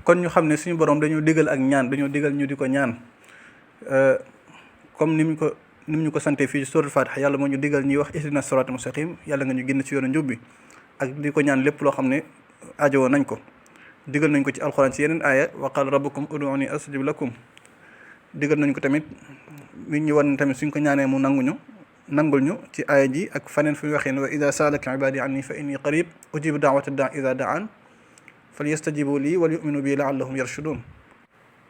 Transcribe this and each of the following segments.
kon ñu xam ne suñu borom dañoo digal ak ñaan, dañoo digal ñu di ko ñaan comme ni ñu ko sante fii ci suratul Fatiha. yàlla moo ñu digal ñuy wax ihdina siratal mustaqim, yàlla nga ñu génn ci yoonu njub bi, ak di ko ñaan lépp loo xam ne ajowoo nañ ko. digal nañ ko ci alxuraan ci yeneen aaya, wa qaala rabbukum ud'uuni astajib lakum. digal nañ ko tamit mi ñu wan tamit suñ ko ñaanee mu nangul ñu ci aaya ji, ak faneen fu ñu waxee ne wa ida saalaka ibadi anni fa inni qarib ujibu daawata daa ida daan falyastajibu lii wal yuminu bi laallahum yarshudun.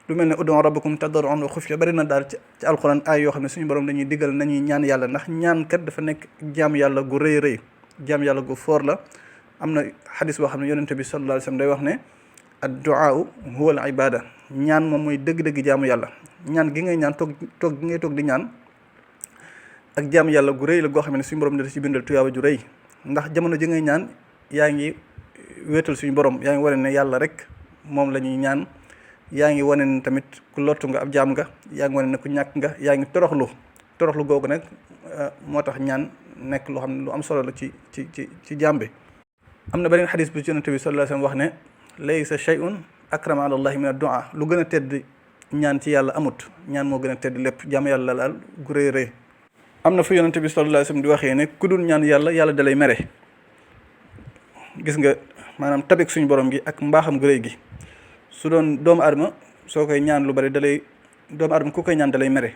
lu mel ne ud'u rabbakum tadarruan wa xufya bari na daal ci alxuraan aaya yoo xam ne suñu borom dañuy digal nañuy ñaan yàlla, ndax ñaan kat dafa nekk jaam yàlla gu rëy rëy, jaam yàlla gu foor la. am na xadis boo xam ne yonente bi sallallahu alayhi wasallam day wax ne ad-du'aa huwa al ibada, ñaan moom mooy dëgg-dëgg jaamu yàlla. ñaan gi ngay ñaan toog gi ngay toog di ñaan ak jaamu yàlla gu rëy la goo xam ne suñu borom dina ci bindal tuyaaba ju rëy, ndax jamono ji ngay ñaan yaa ngi wéetal suñu borom, yaa ngi wane ne yàlla rek moom la ñuy ñaan, yaa ngi wane ne tamit ku lottu nga ab jaam nga, yaa ngi wane ne ku ñàkk nga, yaa ngi toroxlu googu nag moo tax ñaan nekk loo xam ne lu am solo la ci jaam bi. am na beneen xadis bi ci yonente bi sallallahu alayhi wasallam wax ne laysa shay'un akrama ala allahi min ad-du'a, lu gën a tedd ñaan ci yàlla amut, ñaan moo gën a tedd lépp, jaamu yàlla laal gu rëy rëy. am na fu yonente bi sallallahu alayhi wasallam di waxee ne ku dul ñaan yàlla dalay mere. gis nga maanaam tabek suñu borom gi ak mbaaxam gu rëy gi, su doon doomu adama soo koy ñaan lu bari doomu adama ku koy ñaan dalay mere.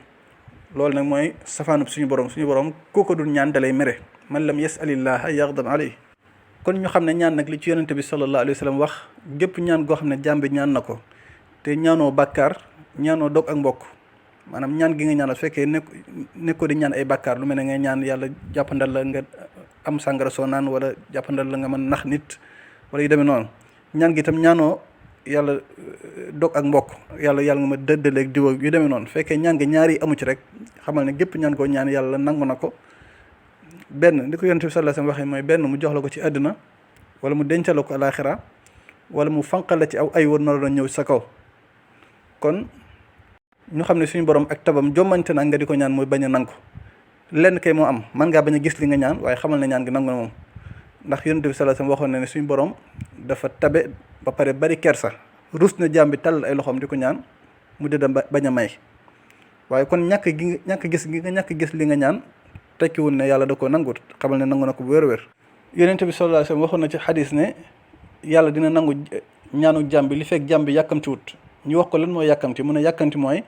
loolu nag mooy safaanub suñu borom ku ko dul ñaan dalay mere. man lam yas'alillaha yaghdab alayhi. kon ñu xam ne ñaan nag li ci yonente bi sallallahu alayhi wasallam wax, gépp ñaan goo xam ne jaam bi ñaan na ko te ñaanoo bàkkaar, ñaanoo dog ak mbokk, maanaam ñaan gi nga ñaanal su fekkee nekkoo di ñaan ay bàkkaar, lu mel ne ngay ñaan yàlla jàppandal la nga am sàngara soo naan, wala jàppandal la nga mën nax nit wala yu demee noonu. ñaan gi itam ñaanoo yàlla dog ak mbokk, yàlla nga ma dëddaleeg diw yu demee noonu. fekkee ñaan gi ñaari amu ci rek xamal ne gépp ñaan koo ñaan yàlla nangu na ko. benn li ko yonent bi sallallahu alayhi wasallam waxee mooy benn mu jox la ko ci àddina, wala mu dencal la ko alaxira, wala mu fanqal la ci aw ay war na ñëw sa kaw. kon ñu xam ne suñu borom ak tabam jommante na nga di ko ñaan mooy bañ a nangu. lenn kay moo am, man ngaa bañ a gis li nga ñaan, waaye xamal ne ñaan gi nangu na moom. ndax yonent bi sallallahu alayhi wasallam waxoon na ne suñu borom dafa tabe ba pare bari kersa, rus na jaam bi tàll ay loxoom di ko ñaan mu dëdda bañ a may. waaye kon ñàkk gis li nga ñaan tekkiwul ne yàlla da ko nangut, xamal ne nangu na ko bu wér-wér. yonent bi sallallahu alayhi wasallam waxoon na ci xadis ne yàlla dina nangu ñaanu jaam bi li fekk jaam bi yàkkamtiwut. ñu wax ko lan mooy yàkkamti, mu ne yàkkamti mooy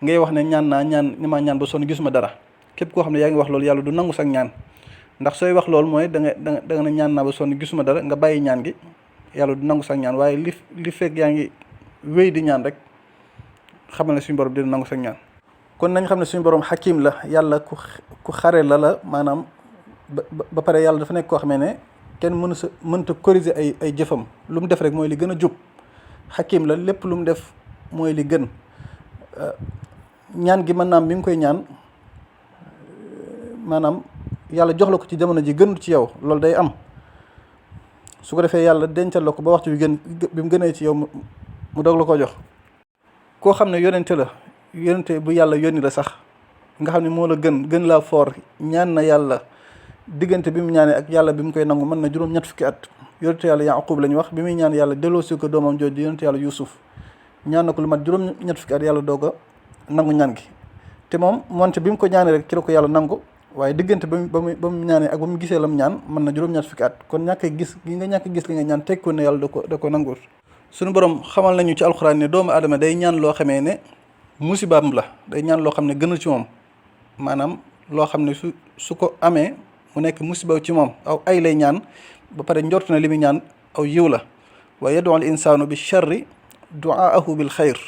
ngay wax ne ñaan ba sonn gisuma dara. képp koo xam ne yaa ngi wax loolu yàlla du nangu sax ñaan, ndax sooy wax loolu mooy da nga ne ñaan naa ba sonn gisuma dara, nga bàyyi ñaan gi, yàlla du nangu sax ñaan. waaye li fekk yaa ngi wéy di ñaan rek xamal ne suñu borom dina nangu sax ñaan. kon nañ xam ne suñu borom xakim la, yàlla ku xare la maanaam ba pare yàlla dafa nekk koo xamee ne kenn mënta corriger ay jëfam. lu mu def rek mooy li gën a jub. xakim la, lépp lu mu def mooy li gën. ñaan gi mën naam bi nga koy ñaan maanaam yàlla jox la ko ci jamono ji gënut ci yow, loolu day am. su ko defee yàlla dencal la ko ba waxtu bi mu gënee ci yow mu doog la ko jox. koo xam ne yonente bu yàlla yónni la sax, nga xam ne moo la gën laa foor, ñaan na yàlla diggante bi mu ñaanee ak yàlla bi mu koy nangu mën na juróom-ñett fukki at. yonente yàlla Yaqub la ñu wax, bi muy ñaan yàlla delloosi ko doomam jooju yonente yàlla Yuusuf, ñaan na ko lu mat juróom-ñett fukki at yàlla doog a nangu ñaan gi. te moom moonte bi mu ko ñaanee rek ci la ko yàlla nangu, waaye diggante ba mu ñaanee ak ba mu gisee lam ñaan mën na juróom-ñett fukki at. kon ñàkk gis li nga ñaan tekku ne yàlla da ko nanguwut. suñu borom xamal nañu ci alxuraan ne doomu aadama day ñaan loo xamee ne musibaam la, day ñaan loo xam ne gënal ci moom, maanaam loo xam ne su ko amee mu nekk musiba ci moom, aw ay lay ñaan ba pare njort na li muy ñaan aw yiw la. wa yad'u al insaanu bi sharri du'aahu bil xayr.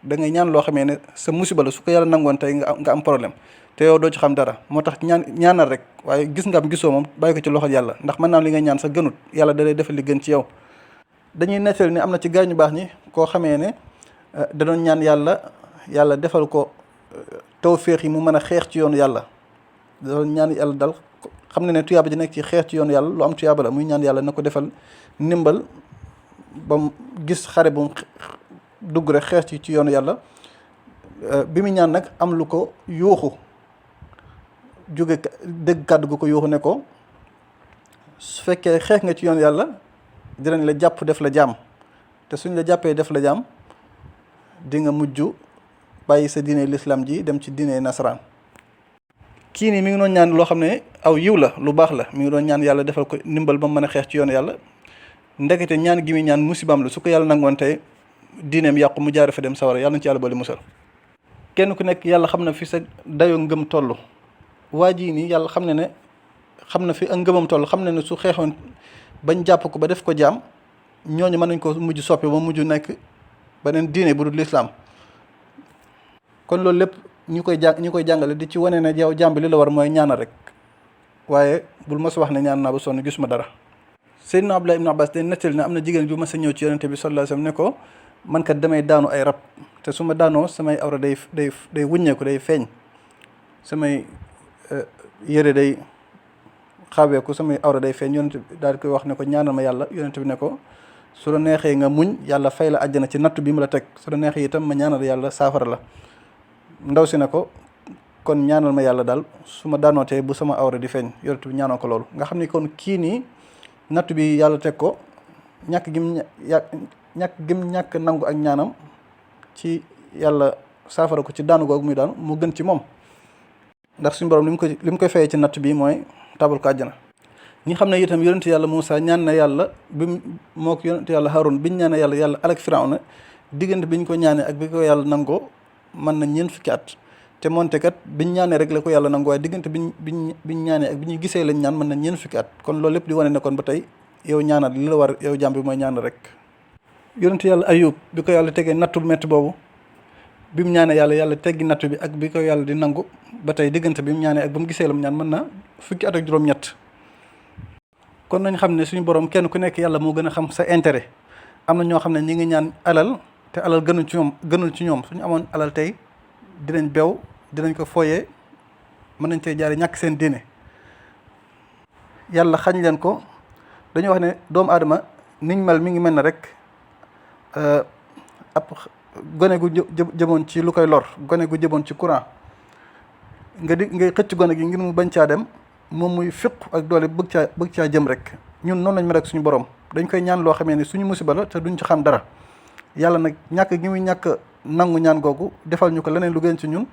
da ngay ñaan loo xamee ne sa musiba la, su ko yàlla nangoon tey nga am problème te yow doo ci xam dara. moo tax ñaanal rek, waaye gis nga am gisoo moom bàyyi ko ci loxo yàlla, ndax mën naa li nga ñaan sa gënut, yàlla da lay defal li gën ci yow. dañuy nettali ne am na ci gaañu baax ñi koo xamee ne da doon ñaan yàlla defal ko tawféex yi mu mën a xeex ci yoonu yàlla. da doon ñaan yàlla dal, xam ne tuyaaba ji nekk ci xeex ci yoonu yàlla lu am tuyaaba la, muy ñaan yàlla na ko defal ndimbal ba mu gis xare bu mu dugg rek xeex ci yoonu yàlla. bi mu ñaan nag am lu ko yuuxu, jóge dégg kàddu gu ko yuuxu ne ko su fekkee xeex nga ci yoonu yàlla dinañ la jàpp def la jaam, te suñ la jàppee def la jaam di nga mujj bàyyi sa diine l'islam ji dem ci diine nasaraan. kii nii mi ngi doon ñaan loo xam ne aw yiw la, lu baax la, mi ngi doon ñaan yàlla defal ko ndimbal ba mu mën a xeex ci yoonu yàlla. ndekete ñaan gi muy ñaan musibaam la, su ko yàlla nangoon tey diineem yàqu mu jaare fa dem sawara. yàlla na ci yàlla boole musal. kenn ku nekk yàlla xam na fi sa dayoo ngëm toll. waa jii nii yàlla xam na fi ak ngëmam toll, xam na ne su xeexoon bañ jàpp ko ba def ko jaam, ñooñu mën nañ ko mujj soppi ba mujj nekk beneen diine bu dul lislaam. kon loolu lépp ñu koy jàngale di ci wane ne yow jaam bi li la war mooy ñaanal rek, waaye bul mas wax ne ñaan naa ba sonn gisuma dara. Seydina Abdullah ibn Abbas day nettali ne am na jigéen ju mas a ñëw ci yonente bi sallallahu alayhi wasallam ne ko man kat damay daanu ay rab, te su ma daanoo samay awra day wuññeeku, day feeñ, samay yére day xaaweeku, samay awra day feeñ. yonente bi daal di koy wax ne ko ñaanal ma yàlla. yonente bi ne ko su la neexee nga muñ, yàlla fay la àjjana ci natt bi mu la teg, su la neexee itam ma ñaanal yàlla saafara la. ndaw si ne ko kon ñaanal ma yàlla daal su ma daanootee bu sama awra di feeñ. yonente bi ñaanoo ko loolu. nga xam ni kon kii nii natt bi yàlla teg ko ñàkk ñàkk nangu ak ñaanam ci yàlla saafara ko ci daanu googu muy daanu mu gën ci moom, ndax suñu borom li mu koy fayee ci natt bi mooy tabal ko àjjana. ñi xam ne itam yonente yàlla Moussa ñaan na yàlla bi moo ko yonente yàlla Haroun biñ ñaane yàlla alak Firawna, diggante biñ ko ñaanee ak bi ko yàlla nangoo mën na ñeent fukki at. te moonte kat biñ ñaanee rek la ko yàlla nangu, waaye diggante biñ ñaanee ak bi ñuy gisee lañ ñaan mën na ñeent fukki at. kon loolu lépp di wane ne kon ba tey yow ñaanal li la war yow jàmm bi mooy ñaanal rek. yonente yàlla Ayub bi ko yàlla tegee nattu métti boobu, bi mu ñaanee yàlla teggi nattu bi ak bi ko yàlla di nangu, ba tey diggante bi mu ñaanee ak ba mu gisee lam ñaan mën na fukki at ak juróom-ñett. kon nañ xam ne suñu borom kenn ku nekk yàlla moo gën a xam sa intérêt. am na ñoo xam ne ñi ngi ñaan alal te alal gënul ci ñoom suñu amoon alal tey dinañ bew, dinañ ko fooyee, mën nañ cee jaare ñàkk seen diine. yàlla xañ leen ko. dañuy wax ne doomu aadama niñ mel mi ngi mel ne rek ab gone gu jëmoon ci lu koy lor, gone gu jëmoon ci courant, ngay xëcc gone gi ngir mu bañ caa dem, moom muy fiq ak doole bëgg caa jëm rek. ñun noonu lañ mel rek suñu borom, dañ koy ñaan loo xamee ni suñu musiba la te duñ ci xam dara. yàlla nag ñàkk gi muy ñàkk nangu ñaan googu defal ñu ko leneen lu gën ci ñun.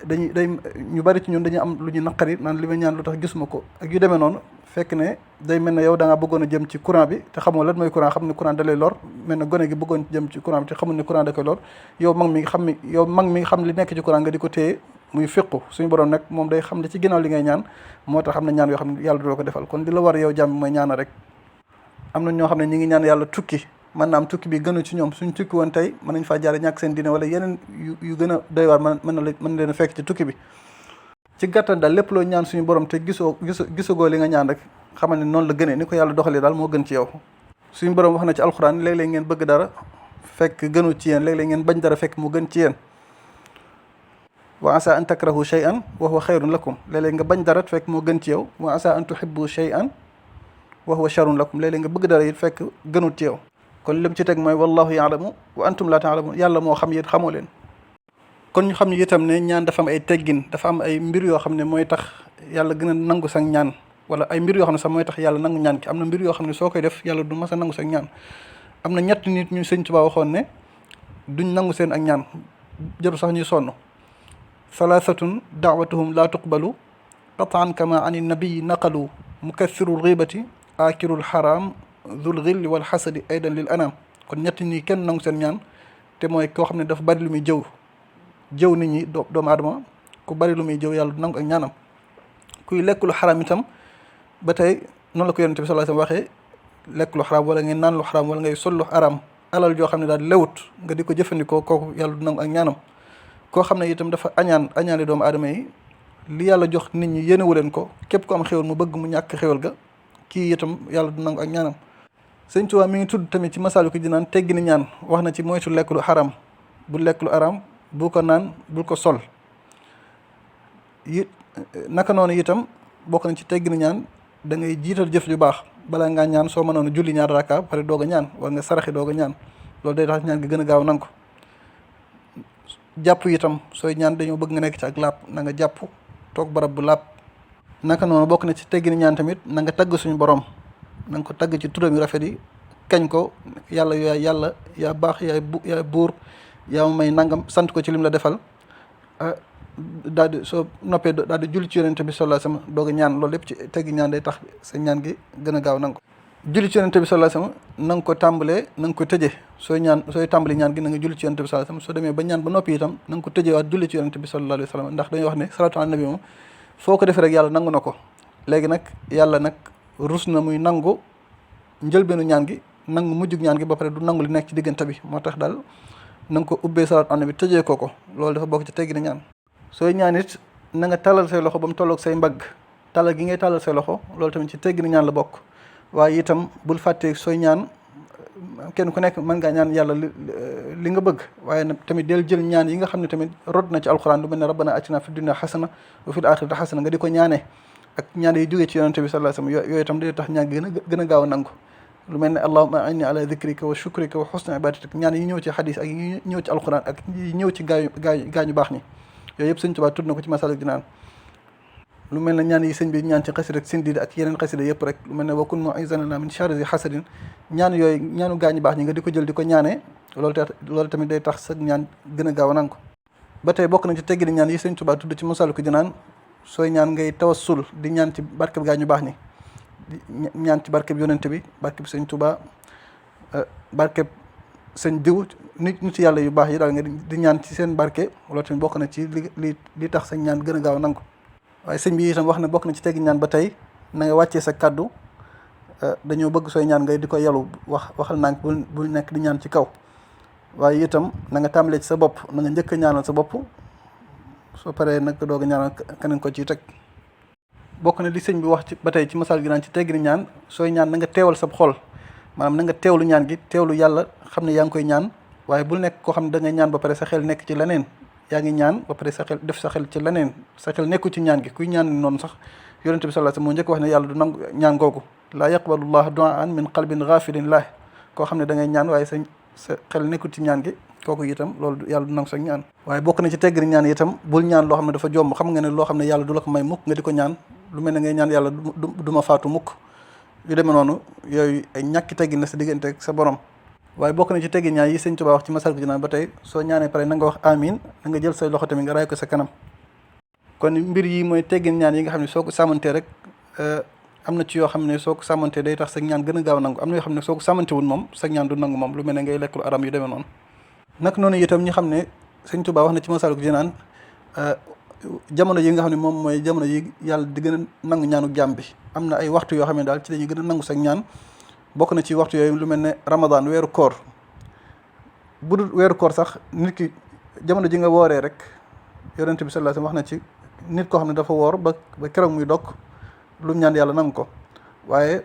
day ñu bari ci ñun dañuy am lu ñu naqari naan li ma ñaan lu tax gisuma ko ak yu demee noonu, fekk ne day mel ne yow da ngaa bëggoon a jëm ci courant bi te xamoo lan mooy courant, xam ne courant da lay lor. mel ne gone gi bëggoon jëm ci courant bi te xamul ne courant da koy lor. yow mag mi xam li nekk ci courant nga di ko téye muy fiqu. suñu borom nag moom day xam ne ci ginnaaw li ngay ñaan, moo tax xam ne ñaan yoo xam ne yàlla du ko defal. kon li la war yow jàmm mooy ñaana rek. am na ñoo xam ne ñi ngi ñaan yàlla tukki, mën naa am tukki bi gënu ci ñoom, suñ tukki woon tey mën nañ faa jaare ñàkk seen diine wala yeneen yu gën a doy waar mën leen a fekk ci tukki bi. ci gàttal daal lépp loo ñaan suñu borom te gisagoo li nga ñaan rek xamal ne noonu la gënee, ni ko yàlla doxalee daal moo gën ci yow. suñu borom wax na ci alxuraan léeg-léeg ngeen bëgg dara fekk gënu ci yéen, léeg-léeg ngeen bañ dara fekk mu gën ci yéen. wa asa an takrahu shay'an wa huwa xayrun lakum, léeg-léeg nga bañ dara fekk moo gën ci yow. wa asa an tuhibbu shay'an wa huwa sharrun lakum, léeg-léeg nga bëgg dara it fekk gënut ci yow. kon lim ci teg mooy wallahu yaalamu wa antum la taalamun, yàlla moo xam yéen xamoo leen. kon ñu xam ne itam ne ñaan dafa am ay teggin, dafa am ay mbir yoo xam ne mooy tax yàlla gën a nangu sax ñaan, wala ay mbir yoo xam ne sax mooy tax yàlla nangu ñaan ki. am na mbir yoo xam ne soo koy def yàlla du mas a nangu sax ñaan. am na ñett nit ñu Sëñ Tuubaa waxoon ne duñ nangu seen ak ñaan, jëru sax ñuy sonn. salaasatun daawatuhum laa tuqbalu qataan kama ani nabii naqalu mukathirul ghibati akirul haram zul ghilli wal xasadi aydan lil anam. kon ñett ñi kenn nangu seen ñaan, te mooy koo xam ne dafa bari lu muy jëw nit ñi doomu aadama, ku bari lu muy jëw yàlla du nangu ak ñaanam. kuy lekk lu xaram itam ba tey noonu la ko yonent bi sallallahu alayhi wasallam waxee, lekk lu xaram wala ngay naan lu xaram wala ngay sol lu xaram, alal joo xam ne daal lewut nga di ko jëfandikoo, kooku yàlla du nangu ak ñaanam. koo xam ne itam dafa añaane doomu aadama yi, li yàlla jox nit ñi yéenewu leen ko, képp ku am xéwal mu bëgg mu ñàkk xéwal ga, kii itam yàlla du nangu ak ñaanam. Sëñ Tuubaa mi ngi tudd tamit ci Masaalikul Jinaan teggi ni ñaan, wax na ci moytu lekk lu xaram, bu lekk lu xaram, bu ko naan, bul ko sol. naka noonu itam bokk na ci teggi ni ñaan, da ngay jiital jëf ju baax balaa ngaa ñaan. soo mënoon a julli ñaar rakka pare doog a ñaan, wala nga saraxi doog a ñaan, loolu day tax ñaan gi gën a gaaw nangu ko. jàpp itam sooy ñaan dañoo bëgg nga nekk ci ak laab, na nga jàpp toog barab bu laab. naka noonu bokk na ci teggi ni ñaan tamit na nga tagg suñu borom, na nga ko tagg ci turam yu rafet yi, kañ ko yàlla yàlla yaa baax yaay buur yaa may nangam sant ko ci lim la defal daal di soo noppee daal di julli ci yonente bi sallallahu alayhi wasallam doog a ñaan loolu lépp ci teggi ñaan day tax sa ñaan gi gën a gaaw nangu julli ci yonente bi sallallahu alayhi wasallam na nga ko tàmbalee na nga ko tëjee sooy tàmbali ñaan gi na nga julli ci yonente bi sallallahu alayhi wasallam soo demee ba ñaan ba noppi itam na nga ko tëjee waat julli ci yonente bi sallallahu alayhi wasallam ndax dañuy wax ne salatu ala nabi moom foo ko defee rek yàlla nangu na ko léegi nag yàlla nag rus na muy nangu njëlbeenu ñaan gi nangu mujjug ñaan gi ba pare du nangu li nekk ci diggante bi moo tax daal na nga ko ubbee salatu ala nabi tëjee ko loolu dafa bokk ci teggi na ñaan sooy ñaan it na nga tàllal say loxo ba mu tolloog say mbagg tàllal gi ngay tàllal say loxo loolu tamit ci teggi na ñaan la bokk waaye itam bul fàtte sooy ñaan kenn ku nekk mën ngaa ñaan yàlla li nga bëgg waaye nag tamit del jël ñaan yi nga xam ne tamit rod na ci alquran lu mel ne rabbana atina fi dunya xasana wa fil axirati xasana nga di ko ñaanee ak ñaan yi jógee ci yonente bi sallallahu alayhi wasallam yooyu itam day tax ñaan gi gën a gaaw a nangu lu mel ne allahumma inni ala dhikrika wa shukrika wa husni ibadatik ñaan yi ñëw ci xadis ak yi ñëw ci alquran ak yi ñëw ci gaañu baax ñi yooyu yëpp sëñ Tuubaa tudd na ko ci Masaalikul Jinaan lu mel ne ñaan yi sëñ bi ñaan ci xasida ak sindidi ak yeneen xasida yëpp rek lu mel ne wa kun mu'izan lana min sharri zi hasadin ñaan yooyu ñaanu gaañu baax ñi nga di ko jël di ko ñaanee loolu tamit day tax sa ñaan gën a gaaw a nangu ba tey bokk na ci teggi di ñaan yi sëñ Tuubaa tudd ci Masaalikul Jinaan sooy ñaan ngay tawassul di ñaan ci barkeb gaañu baax ñi di ñaan ci barkeb yonente bi barkeb sëñ Tuubaa barkeb sëñ diw nit yàlla yu baax yi daal nga di ñaan ci seen barke loolu tamit bokk na ci li tax sa ñaan gën a gaaw a nangu waaye sëñ bi itam wax na bokk na ci teggi ñaan ba tey na nga wàccee sa kàddu dañoo bëgg sooy ñaan ngay di ko yalu waxal nànk bul nekk di ñaan ci kaw waaye itam na nga tàmbalee ci sa bopp na nga njëkk a ñaanal sa bopp soo paree nag doog a ñaanal keneen ko ciy teg bokk na li sëñ bi wax ci ba tey ci Masaalikul Jinaan ci teggi ñaan sooy ñaan na nga teewal sa xol maanaam na nga teewlu ñaan gi teewlu yàlla xam ne yaa ngi koy ñaan waaye bul nekk koo xam ne da ngay ñaan ba pare sa xel nekk ci leneen yaa ngi ñaan ba pare sa xel def sa xel ci leneen sa xel nekku ci ñaan gi kuy ñaan noonu sax yonente bi sallallahu alayhi wasallam moo njëkk wax ne yàlla du nangu ñaan googu laa yaqbalu llahu du'aan min qalbin ghafilin lah koo xam ne da ngay ñaan waaye sa xel nekkul ci ñaan gi kooku itam loolu yàlla du nangu sa ñaan waaye bokk na ci tegg ñaan itam bul ñaan loo xam ne dafa jomb xam nga ne loo xam ne yàlla du la ko may mukk nga di ko ñaan lu mel ne ngay ñaan yàlla du ma faatu mukk yu demee noonu yooyu ay ñàkki teggin la sa diggante ak sa borom waaye bokk na ci teggin ñaan yi sëñ Tuubaa wax ci Masaalikul Jinaan ba tey soo ñaanee pare na nga wax amin na nga jël say loxo tamit nga raay ko sa kanam kon mbir yi mooy teggin ñaan yi nga xam ne soo ko sàmmantee rek am na ci yoo xam ne soo ko sàmmantee day tax sa ñaan gën a gaaw nangu am na yoo xam ne soo ko sàmmantewul moom sa ñaan du nangu moom lu mel ne ngay lekkul aram yu demee noonu nag noonu itam ñu xam ne sëñ Tuubaa wax na ci Masaalikul Jinaan jamono yi nga xam ne moom mooy jamono yi yàlla di gën a nangu ñaanu jàmm bi am na ay waxtu yoo xam ne daal ci dañuy gën a nangu sa ñaan bokk na ci waxtu yooyu lu mel ne Ramadan weeru koor bu dul weeru koor sax nit ki jamono ji nga wooree rek yonent bi sallallahu alayhi wasallam wax na ci nit koo xam ne dafa woor ba keroog muy dog lu mu ñaan yàlla nangu ko waaye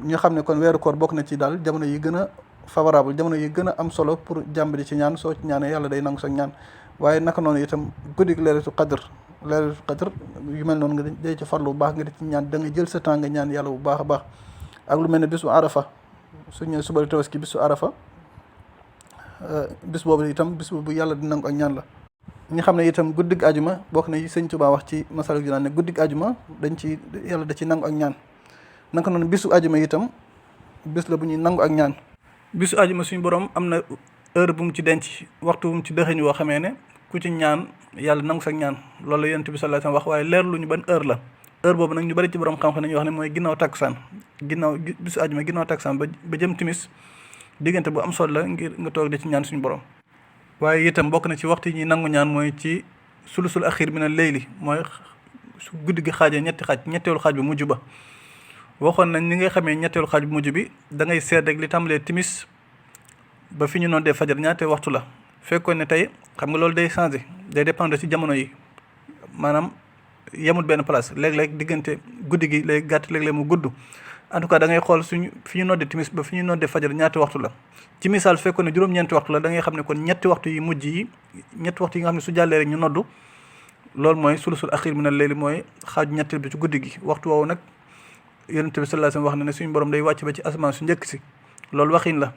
ñu xam ne kon weeru koor bokk na ci daal jamono yi gën a favorable jamono yi gën a am solo pour jàmm di ci ñaan soo ci ñaanee yàlla day nangu sa ñaan waaye naka noonu itam guddi leelatu qadr yu mel noonu nga day ci farlu bu baax nga di ci ñaan da nga jël sa temps nga ñaan yàlla bu baax a baax ak lu mel ne bisu arafa su ñëwee suba tabaski bisu arafa bis boobu itam bis boobu yàlla di nangu ak ñaan la ñi xam ne itam guddig ajuma bokk na sëñ Tuubaa wax ci Masaalikul Jinaan ne guddig ajuma dañ ci yàlla da ci nangu ak ñaan naka noonu bisu ajuma itam bis la bu ñuy nangu ak ñaan bisu ajuma suñu borom am na heure bu mu ci denc waxtu bu mu ci dëxëñ woo xamee ne ku ci ñaan yàlla nangu sa ñaan loolu la yonent bi sallallahu alayhi wasallam wax waaye leer lu ñu ban heure la heure boobu nag ñu bari ci borom xam-xam nañu wax ne mooy ginnaaw takkusaan ginnaaw bisu ajuma ginnaaw takkusaan ba jëm timis diggante bu am solo la ngir nga toog di ci ñaan suñu borom waaye itam bokk na ci waxtu yi ñuy nangu ñaan mooy ci sulusul axir mina layli mooy su guddi gi xaajee ñetti xaaj ñetteelu xaaj bu mujj ba waxoon nañ ni ngay xamee ñetteelu xaaj bu mujj bi da ngay seet rek li tàmbalee timis ba fi ñu noon dee fajar ñaate waxtu la fekkoon ne tey xam nga loolu day changé day dépendre ci jamono yi maanaam yemul benn place léeg-léeg diggante guddi gi lay gàtt léeg-léeg mu gudd en tout cas da ngay xool fi ñu noddee timis ba fi ñu noddee fajar ñaati waxtu la ci misaal fekkoon ne juróom-ñeenti waxtu la da ngay xam ne kon ñetti waxtu yi mujj yi ñetti waxtu yi nga xam ne su jàllee rek ñu noddu loolu mooy sulusul axir min al-layl mooy xaaju ñetteel bi ci guddi gi waxtu woowu nag yonent bi sallallahu alayhi wasallam wax na ne suñu borom day wàcc ba ci asamaan su njëkk si loolu waxin la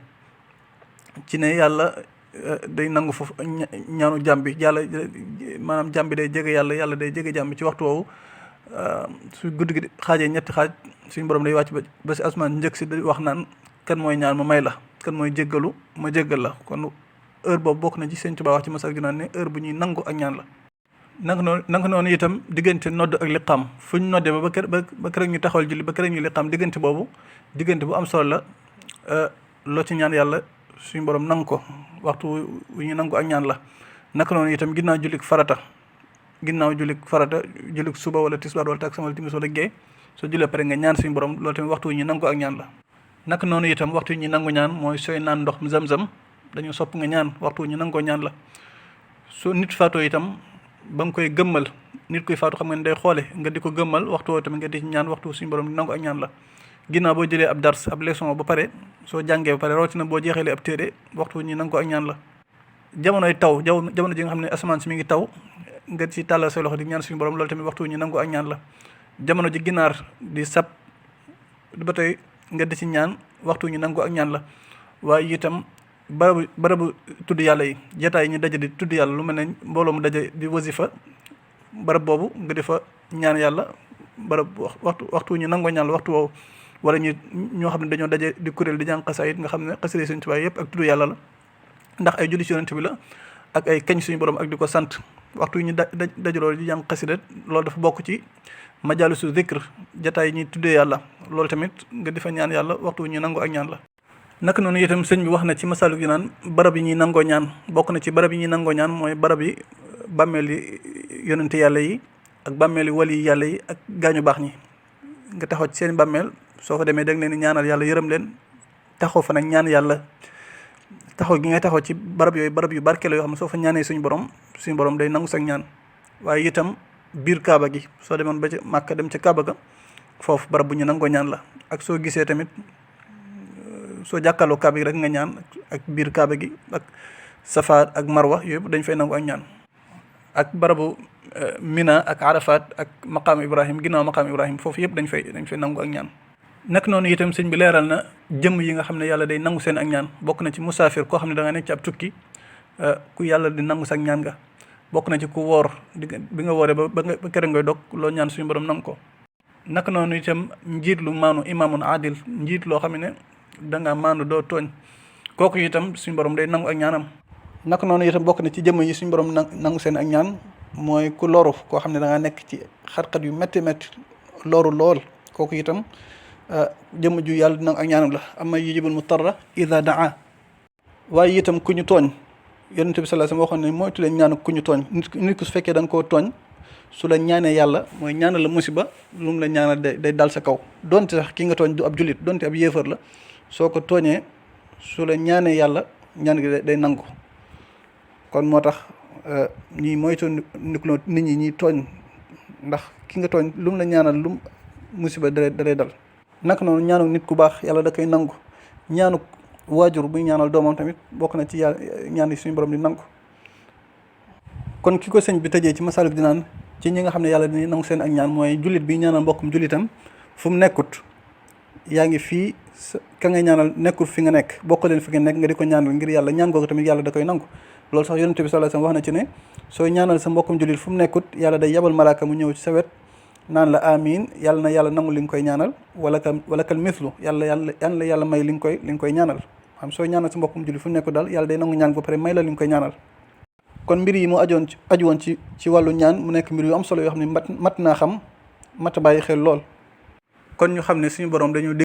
ci ne yàlla day nangu foofu ñaanu jàmm bi yàlla maanaam jàmm bi day jege yàlla day jege jàmm bi ci waxtu woowu su guddi gi xaajee ñetti xaaj suñu borom day wàcc ba si asamaan njëkk si di wax naan kan mooy ñaan ma may la, kan mooy jéggalu ma jéggal la. kon heure boobu bokk na ci Sëñ Tuubaa wax ci Masaalikul Jinaan ne heure bu ñuy nangu ak ñaan la. naka noonu itam diggante nodd ak liqaam fu ñu noddee ba keroog ñu taxawal julli ba keroog ñu liqaam diggante boobu diggante bu am solo la. loo ci ñaan yàlla suñu borom nangu ko waxtu wu ñu nangu ak ñaan la. naka noonu itam ginnaaw jullik farata jullik suba wala tisbaar wala takkusaan wala timis wala gee soo jullee pare nga ñaan suñu borom loolu tamit waxtu wu ñu nangu ak ñaan la. naka noonu itam waxtu wu ñu nangu ñaan mooy sooy naan ndox mu zam-zam dañu sopp nga ñaan waxtu wu ñu nangoo ñaan la. soo nit faatoo itam ba nga koy gëmmal nit kuy faatu xam nga ne day xoole nga di ko gëmmal waxtu woo tamit nga di ñaan waxtu suñu borom di nangu ak ñaan la. ginnaaw boo jëlee ab dars ab leçon ba pare soo jàngee ba pare rawatina boo jeexalee ab téere waxtu ñu nangu ko ak ñaan la. jamonoy taw jamono ji nga xam ne asamaan si mi ngi taw nga ci tàllal say loxo di ñaan suñu borom loolu tamit waxtu ñu nangu ak ñaan la. jamono ji ginaar di sab ba tey nga di ci ñaan waxtu ñu nangu ak ñaan la. waaye itam barabu tudd yàlla yi jataay yi ñu daje di tudd yàlla lu mel ne mbooloo mu daje di wasifa barab boobu nga di fa ñaan yàlla barab waxtu ñu nangoo ñaan la waxtu woowu. wala ñoo xam ne dañoo daje di kuréel di jàng xasaayit nga xam ne xasida Sëñ Tuubaa yëpp ak tudd yàlla la ndax ay julli ci Yonent bi la ak ay kañ suñu borom ak di ko sant waxtu yi ñu dajaloo di jàng xasida loolu dafa bokk ci majaalisu zikr jataay yi ñuy tuddee yàlla loolu tamit nga di fa ñaan yàlla waxtu ñu nangoo ak ñaan la. naka noonu itam sëñ bi wax na ci Masaalikul Jinaan barab yi ñuy nangoo ñaan bokk na ci barab yi ñuy nangoo ñaan mooy barab yi bàmmeel yi yonente yàlla yi ak bàmmeel yi wali yàlla yi ak gaañu baax ñi nga taxaw ci seen bàmmeel soo fa demee da nga leen ñaanal yàlla yërëm leen taxaw fa nag ñaan yàlla taxaw gi ngay taxaw ci barab yooyu barab yu barke la yoo xam ne soo fa ñaanee suñu borom day nangu sax ñaan. waaye itam biir Kaaba gi soo demoon ba ca Màkka dem ca Kaaba ga foofu barab bu ñu nangoo ñaan la. ak soo gisee tamit soo jàkkaarloo Kaaba gi rek nga ñaan ak biir Kaaba gi ak Safa ak Marwa yooyu dañ fay nangu ak ñaan. ak barabu Mina ak Arafat ak maqaam Ibrahim ginnaaw maqaam Ibrahim foofu yëpp dañ fay nangu ak ñaan. naka noonu itam sëñ bi leeral na jëmm yi nga xam ne yàlla day nangu seen ak ñaan bokk na ci musaafir koo xam ne da nga nekk ci ab tukki ku yàlla di nangu sa ak ñaan nga bokk na ci ku woor bi nga wooree ba kere ngay dog loo ñaan suñu borom nangu ko. naka noonu itam njiit lu maanu imaamun adil njiit loo xam ne da nga maanu doo tooñ kooku itam suñu borom day nangu ak ñaanam. naka noonu itam bokk na ci jëmm yi suñu borom nangu seen ak ñaan mooy ku loru koo xam ne da nga nekk ci xat-xat yu métti loru lool kooku itam jëmm ju yàlla nangu ak ñaanam la amma yujibul mutarra ida daa. waaye itam ku ñu tooñ Yonent bi sallallahu alayhi wasallam waxoon ne moytu leen ñaanu ku ñu tooñ nit ku su fekkee da nga koo tooñ su la ñaanee yàlla mooy ñaanal la musiba lu mu la ñaanal day dal sa kaw donte sax ki nga tooñ du ab jullit donte ab yéefar la soo ko tooñee su la ñaanee yàlla ñaan gi day nangu. kon moo tax ñi moytu nit ñi ñuy tooñ ndax ki nga tooñ lu mu la ñaanal lu musiba dalay dal. naka noonu ñaanu nit ku baax yàlla da koy nangu ñaanu waajur buy ñaanal doomam tamit bokk na ci yàlla ñaan yi suñu borom di nangu. kon ki ko sëñ bi tëjee ci Masaalikul Jinaan ci ñi nga xam ne yàlla dina nangu seen ak ñaan mooy jullit bi ñaanal mbokkum jullitam fu mu nekkut yaa ngi fii ka ngay ñaanal nekkul fi nga nekk bokk leen fi nga nekk nga di ko ñaanal ngir yàlla ñaan googu tamit yàlla da koy nangu. loolu sax Yonent bi sallallahu alayhi wasallam wax na ci ne sooy ñaanal sa mbokkum jullit fu mu nekkut yàlla day yabal malaaka mu ñëw ci sa wet naan la amiin yàlla na yàlla nangu li nga koy ñaanal wala kal mislu yàlla may li nga koy ñaanal xam sooy ñaanal sa mbokkum jullit fu mu nekkut daal yàlla day nangu ñaan ba pare may la li nga koy ñaanal. kon mbir yi mu aju woon ci wàllu ñaan mu nekk mbir yu am solo yoo xam ne mat naa xam mat a bàyyi xel lool. kon ñu xam ne suñu borom dañu